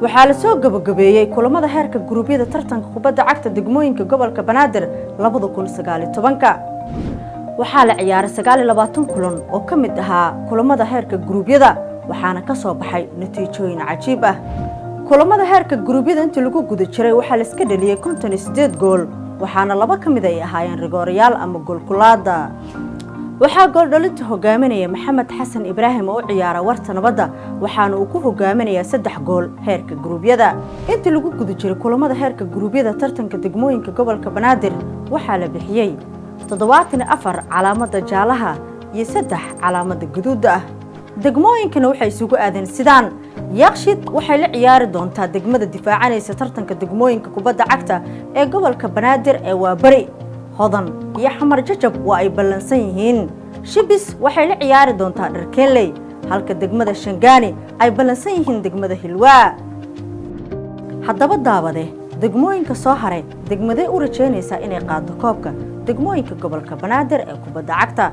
Waxaa la soo gabagabeeyey kulamada heerka guruubyada tartanka kubadda cagta degmooyinka gobolka Banaadir 2019-ka. Waxaa la ciyaaray 29 kulan oo ka mid ahaa kulamada heerka guruubyada, waxaana ka soo baxay natiijooyin cajiib ah. Kulamada heerka guruubyada intii lagu guda jiray waxaa la iska dhaliyey 58 gool, waxaana laba ka mid ay ahaayeen rigoorayaal ama goolkulaada. Waxaa gooldhalinta hogaaminaya Maxamed Xasan Ibraahim oo u ciyaara Warta Nabadda, waxaana uu ku hogaaminayaa saddex gool heerka guruubyada. Intii lagu guda jiray kulamada heerka guruubyada tartanka degmooyinka gobolka Banaadir, waxaa la bixiyey 74 calaamada jaalaha iyo 3 calaamada guduudda ah. Degmooyinkana waxay isugu aadeen sidaan: Yaaqshid waxay la ciyaari doontaa degmada difaacanaysa tartanka degmooyinka kubadda cagta ee gobolka Banaadir ee Waaberi. Hodan iyo Xamar Jajab waa ay ballansan yihiin. Shibis waxay la ciyaari doontaa Dharkenley, halka degmada Shangaani ay ballansan yihiin degmada Hilwaa. Haddaba daawade, degmooyinka soo haray, degmadee u rajaynaysaa inay qaado koobka degmooyinka gobolka Banaadir ee kubadda cagta?